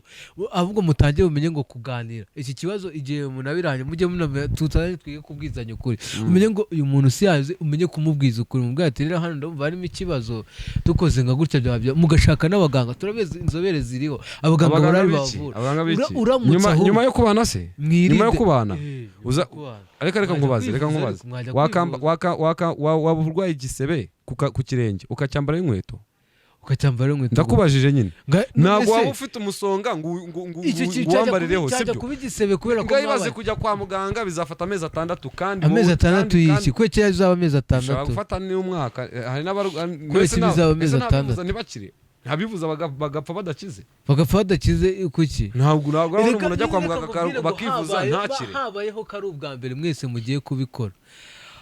ahubwo mutangire umenye ngo kuganira iki kibazo. Igihe umuntu abiranye, mujye munamenya, tutane twige kubwizanya ukuri, umenye ngo uyu muntu si yazi, umenye kumubwiza ukuri, mubwira ati: "Rero hano ndumva harimo ikibazo, dukoze nka gutya byaba bya-" Mugashaka n'abaganga, turabizi inzobere ziriho, abaganga Abaganga barahari b'iki? bavura. Abaganga b'iki? Uramutse Nyuma ahubwo nyuma yo kubana se? mwirinde. Nyuma yo kubana? Nyuma yo kubana. Reka Mwajya nkubaze, reka kwivuza, nkubaze. ariko mwajya Wakamba kwivuza. waba urwaye igisebe ku kirenge ukacyambara inkweto? Ukacyambara inkweto? Ndakubajije nyine. Ntabwo None waba se, ufite umusonga ngo icyo ngo kintu cyajya wambarireho, cyajya sibyo? kuba igisebe kubera ko Ngaho ibaze mwabaye kujya kwa muganga bizafata amezi 6 kandi Amezi wowe- 6 kandi- y'iki? kandi Kubera ko bizaba amezi ushobora 6? gufata n'umwaka, hari n'abarwayi Kubera iki bizaba amezi 6? ntibakire, ntabivuza bagapfa badakize. Bagapfa badakize kuki? Ntabwo urabona Reka umuntu ajya kwa nyine muganga reka nkubwire ngo bakivuza ntakire. Habayeho ko ari ubwa mbere mwese mugiye kubikora,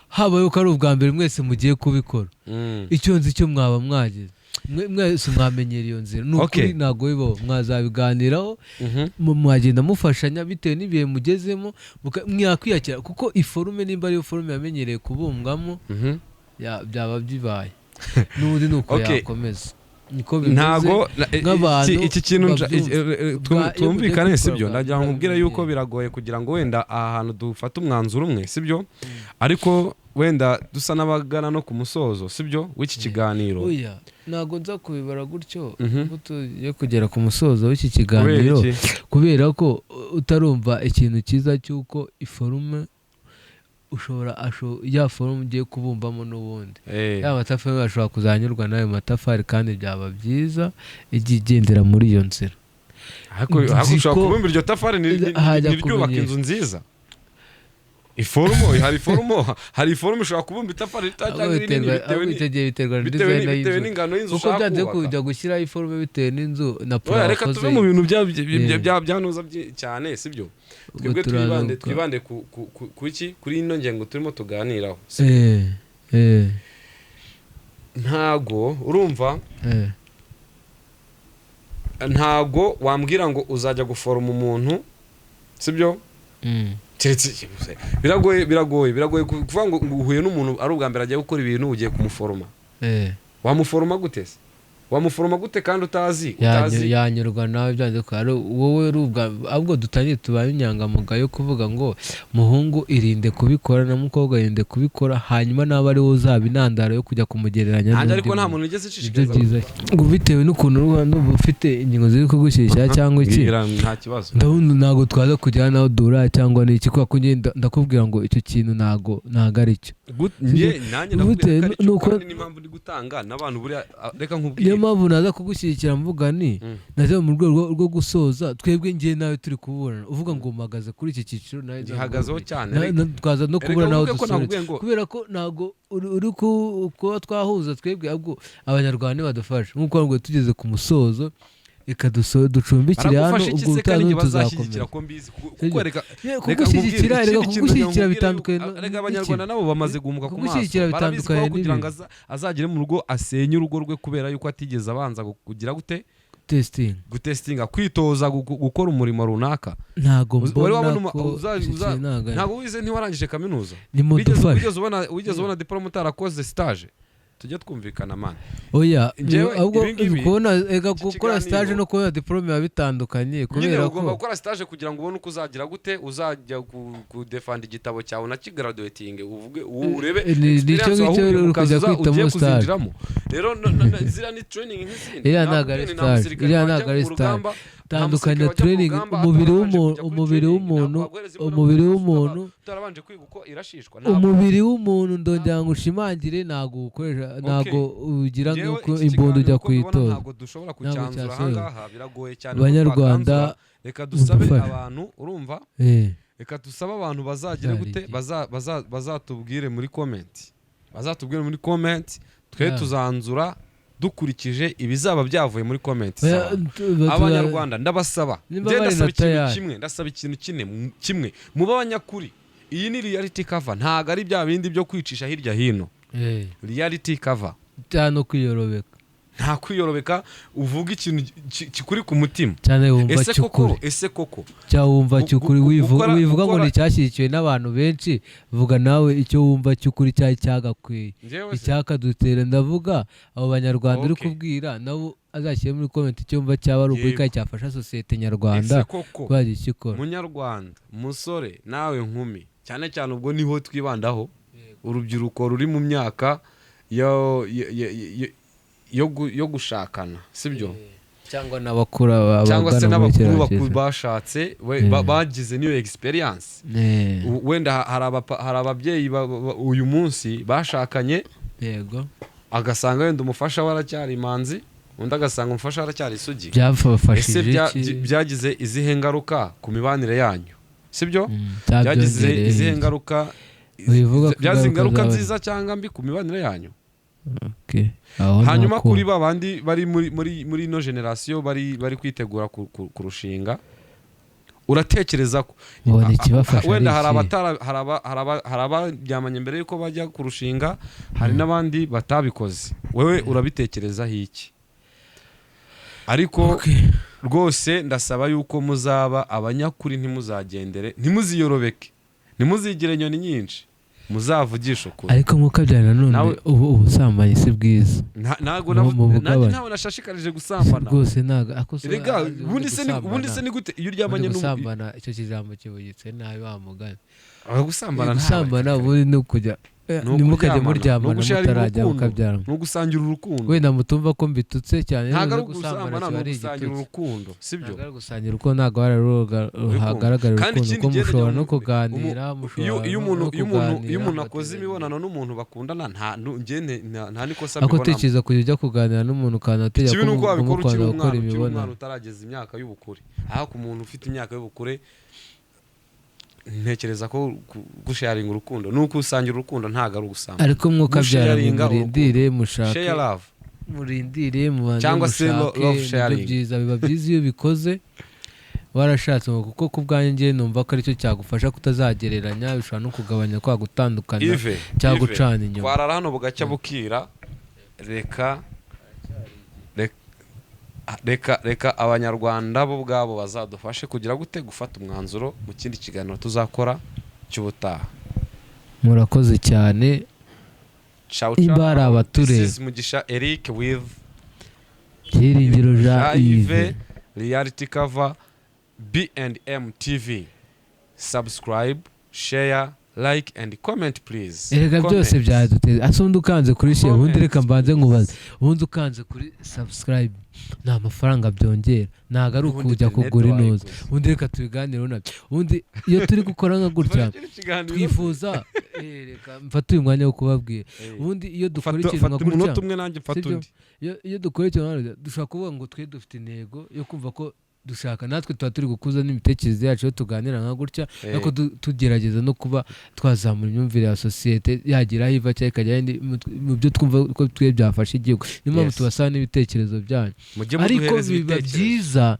habayeho ko ari ubwa mbere mwese mugiye kubikora, icyo nzi cyo mwaba mwagize mwese mwamenyera iyo nzira, ni ukuri. Ntabwo bibaho, mwazabiganiraho, mwagenda mufashanya bitewe n'ibihe mugezemo, mwakwiyakira, kuko iforme nimba ariyo forme yamenyereye kubumbwamo, byaba bibaye n'ubundi ni uko yakomeza, niko bimeze. Ntago Nk'abantu iki kintu babyumva. Iyo twumvikane, mugiye sibyo? kubikora Ndagira ngo nkubwire bwa- yuko biragoye kugira ngo wenda aha hantu dufate umwanzuro umwe, sibyo? Ariko wenda dusa n'abagana no ku musozo, sibyo, w'iki kiganiro. Oya. Ntabwo nza kubibara gutyo Mhm. ko tugiye kugera ku musozo w'iki Kubera kiganiro, iki? kubera ko utarumva ikintu cyiza cy'uko iforme ushobora ya forme ugiye kubumbamo n'ubundi ya matafari ashobora kuzanyurwa n'ayo matafari, kandi byaba byiza igiye igendera muri iyo nzira. Ariko Nzi ariko ushobora ko kubumba iryo tafari hajya ntiryubaka kumenyesha. inzu nziza. Iforme, hari iforme ushobora kubumba itafari rito cyangwa Ahubwo rinini biterwa, bitewe ahubwo icyo gihe biterwa na design bitewe y'inzu, n'ingano y'inzu kuko ushaka byanze kubaka. kujya gushyiraho iforme bitewe n'inzu na Oya, plan reka wakoze. tuve mu bintu bya byanuza cyane, sibyo? Ubwo Twebwe turaza twibande twibande ku iki, kuri ino ngingo turimo tuganiraho. Ntago urumva, ntago wambwira ngo uzajya guforoma umuntu, sibyo? Keretse biragoye kuvuga ngo uhuye n'umuntu ari ubwa mbere agiye gukora ibintu, ugiye kumuforoma. Wamuforoma gute se? Wamuforoma gute kandi utazi utazi Yanyurwa nawe byanze ko ari wowe uri ubwa, ahubwo dutangire tubaye inyangamugayo kuvuga ngo muhungu irinde kubikora na mukobwa irinde kubikora, hanyuma nawe ari wowe uzaba intandaro yo kujya kumugereranya Nanjye n'undi ariko nta muntu. muntu wigeze Nibyo ushishikariza byiza, ngo bitewe n'ukuntu uba ndumva ufite ingingo ziri kugushyigikira cyangwa iki. Mbwira, nta kibazo. Ndabona ntabwo twaza kujyana naho dura cyangwa n'iki, kubera ko njye ndakubwira ngo icyo kintu ntabwo ari cyo. Njye nanjye ndakubwira Bitewe ko ari cyo, nuko kandi n'impamvu ndi gutanga n'abantu buriya, reka niyo nkubwire. mpamvu naza kugushyigikira mvuga ni naza mu rwego rwo gusoza, twebwe njye nawe turi kuburana, uvuga ngo mpagaze kuri iki cyiciro nawe Gihagazeho cyane. Twaza no Reka kubura naho uvuge ko dusoreza, nakubwiye ngo kubera ko ntabwo uri kuba twahuza twebwe, ahubwo Abanyarwanda ntibadufashe nk'uko ngo tugeze ku musozo, reka ducumbikire hano. Baragufasha iki Ubwo se kandi ubutaha njye bazashyigikira tuzakomeza. ko mbizi kuko Sibyo? reka Ye, reka kugushyigikira nkubwire, reka ikindi kintu kugushyigikira nkubwire bitandukanye reka Abanyarwanda nabo bamaze guhumuka ku maso, Kugushyigikira barabizi ko bitandukanye aho kugira ngo n'ibintu. azagere mu rugo asenye urugo rwe kubera yuko atigeze abanza kugira gute? Testing. Gutestinga, kwitoza gukora umurimo runaka. Ntabwo Wari wabona mbona ko icyo kintu ntabwo Ntabwo wize, ntiwarangije kaminuza? Nimudufashe. Wigeze ubona diplôme utarakoze stage? Tujye twumvikana, man. Oya. Njyewe ahubwo ibi ngibi, kubona ega iki gukora kiganiro- stage no kubona diplôme biba bitandukanye, Nyine kubera ugomba ko gukora stage kugira ngo ubone uko uzagira gute, uzajya kudefanda igitabo cyawe unakigraduating, uvuge urebe Ni icyo experience ngicyo wahuye rero mu kazi kujya kwitamo ugiye stage. kuzinjiramo. Rero ziriya ni training nk'izindi. Iriya ntabwo ari Nta stage. musirikare Iriya wajya ntabwo ari mu stage. rugamba, nta Tandukanya musirikare wajya mu training, rugamba umubiri atarabanje w'umuntu kujya kuri umubiri training. w'umuntu Ntabwo waguhereza imbunda umubiri ngo w'umuntu utarabanje kwiga uko irashishwa. Ntabwo umubiri w'umuntu, ndongera ngo ushimangire, ntabwo ukoresha, ntabwo ugira Njyewe nk'uko iki imbunda ujya kiganiro uko mbibona, kuyitoza. ntabwo dushobora kucyanzura Cyasohoye. ahangaha, biragoye cyane ko Banyarwanda, twakwanzura. Reka dusabe mudufashe. abantu, urumva? Reka dusabe abantu bazagira Byari gute, igihe. bazatubwire muri comment, bazatubwire muri comment, twe tuzanzura dukurikije ibizaba byavuye muri comment Oya, z'abantu. Abanyarwanda ndabasaba, Nimba njye bari ndasaba na ikintu tayari. kimwe, ndasaba ikintu kimwe, mube abanyakuri. Iyi ni reality cover, ntabwo ari bya bindi byo kwicisha hirya hino. Reality cover. Cyane no kwiyorobeka. Nta kwiyorobeka, uvuga ikintu kikuri ku mutima. Cyane wumva Ese koko, cy'ukuri. ese koko Cyangwa wumva cy'ukuri, wivuga ngo gukora ni icyashyigikiwe n'abantu benshi, vuga nawe icyo wumva cy'ukuri cyari cyagakwiye Njyewe se icyakadutera. Ndavuga abo Banyarwanda uri kubwira, nabo azashyire muri comment icyo wumva cyaba ari ukuri kandi cyafasha sosiyete nyarwanda Ese koko, kuba yagira icyo ikora. Munyarwanda, musore nawe nkumi, cyane cyane ubwo niho twibandaho, urubyiruko ruri mu myaka yo gushakana, sibyo? Cyangwa n'abakuru Cyangwa se abagana muri n'abakuru kiriya cyiciro. bashatse bagize n'iyo experience. Wenda hari ababyeyi uyu munsi bashakanye, agasanga wenda umufasha we aracyari imanzi, undi agasanga umufasha we aracyari isugi. Ese Byabafashije iki? byagize izihe ngaruka ku mibanire yanyu, sibyo? Byagize Byabyongereye izihe iki? ngaruka? Wivuga ku Byagize ngaruka ingaruka zawe. nziza cyangwa mbi ku mibanire yanyu? Okay. Aho Hanyuma nako. kuri ba bandi bari muri ino generasiyo bari kwitegura kurushinga, uratekereza ko Ubona ikibafasha wenda ari hari ikihe? abatara hari abaryamanye mbere yuko bajya kurushinga, hari n'abandi batabikoze, wewe urabitekerezaho iki? Ariko rwose ndasaba yuko muzaba abanyakuri, ntimuzagendere, ntimuziyorobeke, ntimuzigire inyoni nyinshi, muzavugishe ukuri. Ariko nk'uko abyara nanone ubu ubusambanyi si bwiza. Ntabwo Mu nanjye bugabane. ntawe nashishikarije gusambana. Rwose ntabwo ako se Rega ubundi se gusambana ni gute iyo ubundi uryamanye gusambana, icyo kijambo kibugitse nabi wa mugani. Ah, gusambana ntawe. Gusambana ubundi ni ukujya Ntimukajye muryamana mutarajya mukabyarana. Ni ugusangira urukundo. Wenda mutumva ko mbitutse cyane. Ntabwo ari ugusambana, ni ugusangira urukundo, sibyo? Ntabwo ari gusangira urukundo, ntabwo hagaragara urukundo, kuko mushobora no kuganira. Iyo umuntu akoze imibonano n'umuntu bakundana, nta n'ikosa mbibonamo. Ako tekereza kujya ujya kuganira n'umuntu ukanategeka ko wabikora ukiri umwana utarageza imyaka y'ubukure. Aho ku muntu ufite imyaka y'ubukure, ntekereza ko gusharinga urukundo ni ukusangira urukundo, ntabwo ari ugusambana. Ariko mwuka byara murindire mushake, murindire mubanze mushake, nibyo byiza. Biba byiza iyo ubikoze warashatse, kuko ku bwanjye njye numva ko aricyo cyagufasha kutazagereranya, bishobora no kugabanya kwa gutandukana cyangwa gucana inyuma. Twarara hano bugacya bukira. Reka abanyarwanda bo ubwabo bazadufashe kugira gute gufata umwanzuro mu kindi kiganiro tuzakora cy'ubutaha. Murakoze cyane. Ibara abature. Mugisha Eric with Byiringiro Jean Yves, Reality Cover, B&M TV. Subscribe, share, like and comment please. Erega byose byaduteze. Ase undi ukanze kuri share, ubundi reka mbanze nkubaze, ubundi ukanze kuri subscribe nta mafaranga byongera, ntabwo ari ukujya kugura inoze. Ubundi reka tubiganireho nabyo. Ubundi iyo turi gukora nka gutya twifuza, reka mfate uyu mwanya wo kubabwira. Ubundi iyo dukora ikintu nka gutya, iyo dukora ikintu nka gutya, dushobora kuvuga ngo twe dufite intego yo kumva ko dushaka, natwe tuba turi gukuza n'imitekerereze yacu iyo tuganira nka gutya, ariko tugerageza no kuba twazamura imyumvire ya sosiyete yagira aho iva cyangwa ikajya mu byo twumva ko twe byafasha igihugu. Niyo mpamvu tubasaba n'ibitekerezo byanyu. Ariko biba byiza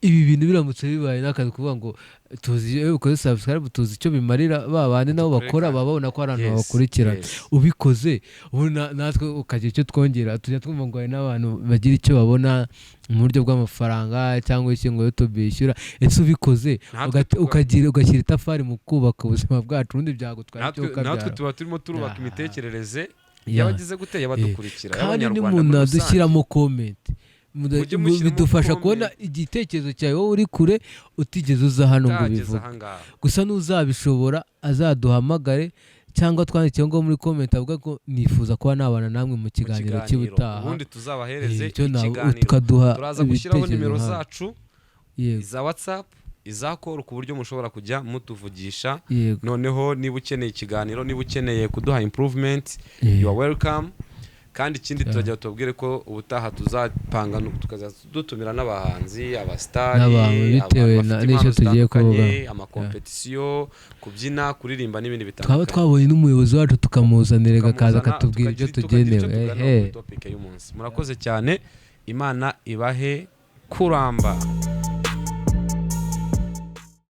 ibi bintu biramutse bibaye n'akazi kuvuga ngo tuzi iyo ukoze subscribe, tuzi icyo bimarira ba bandi nabo bakora, bababona ko ari abantu babakurikirana. Ubikoze ubu natwe ukagira icyo twongera, tujya twumva ngo hari n'abantu bagira icyo babona mu buryo bw'amafaranga cyangwa iki ngo tubishyura. Ese ubikoze ukagira ugashyira itafari mu kubaka ubuzima bwacu, ubundi byagutwara icyo ukabyara. Natwe tuba turimo turubaka imitekerereze y'abagize gute, y'abadukurikira, kandi n'umuntu adushyiramo comment bidufasha kubona igitekerezo cyawe wowe uri kure utigeze uza hano ngo ubivuge. Gusa n'uzabishobora azaduhamagare cyangwa twandike ngo muri comment avuga ko nifuza kuba nabana namwe mu kiganiro cy'ubutaha, ubundi tuzabahereze ikiganiro, turaza gushyiraho nimero zacu iza WhatsApp, iza call, ku buryo mushobora kujya mutuvugisha. Noneho niba ukeneye ikiganiro, niba ukeneye kuduha improvement, you are welcome. Kandi ikindi turajya tubabwire ko ubutaha tuzapanga tukaza dutumira n'abahanzi, abastari, bitewe n'icyo tugiye kuvuga, amakompetisiyo, kubyina, kuririmba n'ibindi bitandukanye. Twaba twabonye n'umuyobozi wacu tukamuzanira akaza akatubwira ibyo tugenewe. Murakoze cyane, Imana ibahe kuramba.